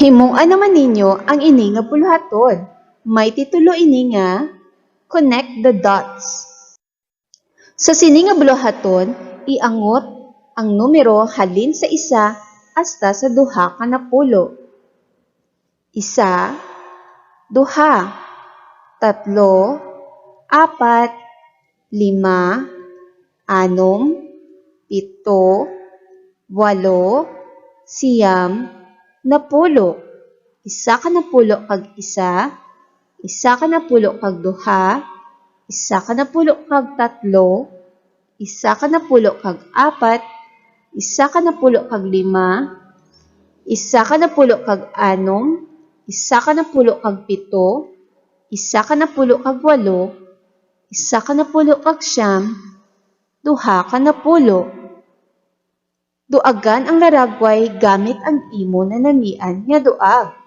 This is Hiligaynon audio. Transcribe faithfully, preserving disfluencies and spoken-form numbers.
Himoa naman ninyo ang ini nga buluhaton. May titulo ini nga Connect the Dots. Sa sini nga buluhaton, iangot ang numero halin sa isa hasta sa duha ka napulo. Isa, duha, tatlo, apat, lima, anom, pito, walo, siyam, napulo. Isa ka napulo kag isa, isa ka napulo kag duha, isa ka napulo kag tatlo, isa ka napulo kag apat, isa ka napulo kag lima, isa ka napulo kag anom, isa ka napulo kag pito, isa ka napulo kag walo, isa ka napulo kag siyam, duha ka napulo. Duagan ang laragway gamit ang imo nanamian nga duag.